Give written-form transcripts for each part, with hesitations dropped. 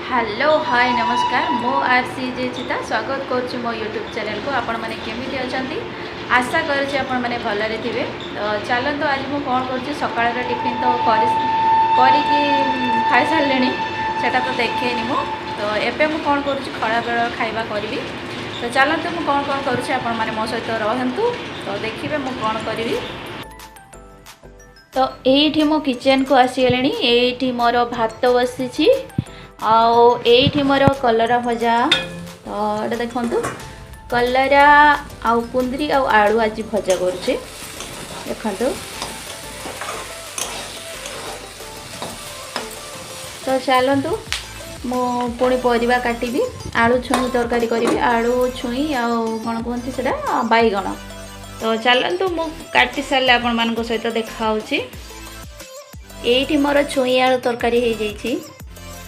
Hello, ହାଏ, ନମସ୍କାର। ମୁଁ R C ଜେ ଚିତା ସ୍ୱାଗତ କରୁଛି ମୋ ୟୁଟ୍ୟୁବ୍ ଚ୍ୟାନେଲ୍କୁ। ଆପଣମାନେ କେମିତି ଅଛନ୍ତି? ଆଶା କରୁଛି ଆପଣମାନେ ଭଲରେ ଥିବେ। ତ ଚାଲନ୍ତୁ, ଆଜି ମୁଁ କ'ଣ କରୁଛି, ସକାଳର ଟିଫିନ୍ ତ କରି କରିକି ଖାଇସାରିଲିଣି, ସେଟା ତ ଦେଖେଇନି ମୁଁ। ତ ଏବେ ମୁଁ କ'ଣ କରୁଛି, ଖରାବେଳ ଖାଇବା କରିବି। ତ ଚାଲନ୍ତୁ, ମୁଁ କ'ଣ କ'ଣ କରୁଛି, ଆପଣମାନେ ମୋ ସହିତ ରହନ୍ତୁ, ତ ଦେଖିବେ ମୁଁ କ'ଣ କରିବି। ତ ଏଇଠି ମୁଁ କିଚେନ୍କୁ ଆସିଗଲିଣି। ଏଇଠି ମୋର ଭାତ ବସିଛି ଆଉ ଏଇଠି ମୋର କଲରା ଭଜା। ତ ଏଇଟା ଦେଖନ୍ତୁ, କଲରା ଆଉ କୁନ୍ଦୁରି ଆଉ ଆଳୁ ଆଜି ଭଜା କରୁଛି, ଦେଖନ୍ତୁ। ତ ଚାଲନ୍ତୁ, ମୁଁ ପୁଣି ପରିବା କାଟିବି, ଆଳୁ ଛୁଇଁ ତରକାରୀ କରିବି, ଆଳୁ ଛୁଇଁ ଆଉ କ'ଣ କୁହନ୍ତି ସେଇଟା, ବାଇଗଣ। ତ ଚାଲନ୍ତୁ, ମୁଁ କାଟି ସାରିଲେ ଆପଣମାନଙ୍କ ସହିତ ଦେଖାହେଉଛି। ଏଇଠି ମୋର ଛୁଇଁ ଆଳୁ ତରକାରୀ ହେଇଯାଇଛି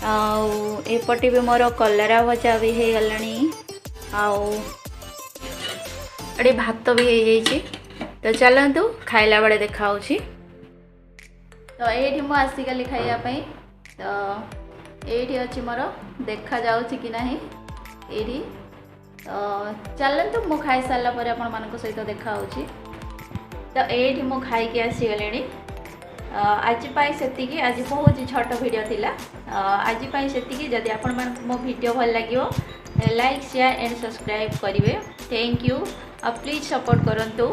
ଆଉ ଏପଟେ ବି ମୋର କଲରା ଭଜା ବି ହେଇଗଲାଣି ଆଉ ଏଠି ଭାତ ବି ହେଇଯାଇଛି। ତ ଚାଲନ୍ତୁ, ଖାଇଲା ବେଳେ ଦେଖାହେଉଛି। ତ ଏଇଠି ମୁଁ ଆସିଗଲି ଖାଇବା ପାଇଁ। ତ ଏଇଠି ଅଛି ମୋର, ଦେଖାଯାଉଛି କି ନାହିଁ ଏଇଠି। ତ ଚାଲନ୍ତୁ, ମୁଁ ଖାଇସାରିଲା ପରେ ଆପଣମାନଙ୍କ ସହିତ ଦେଖାହେଉଛି। ତ ଏଇଠି ମୁଁ ଖାଇକି ଆସିଗଲିଣି। ଆଜି ପାଇଁ ସେତିକି। ଆଜି ବହୁତ ଛୋଟ ଭିଡ଼ିଓ ଥିଲା। ଆଜି ପାଇଁ ସେତିକି। ଯଦି ଆପଣମାନଙ୍କୁ ମୋ ଭିଡ଼ିଓ ଭଲ ଲାଗିବ, ଲାଇକ୍, ସେୟାର ଆଣ୍ଡ ସବସ୍କ୍ରାଇବ୍ କରିବେ। Thank you ଆଉ ପ୍ଲିଜ୍ ସପୋର୍ଟ କରନ୍ତୁ।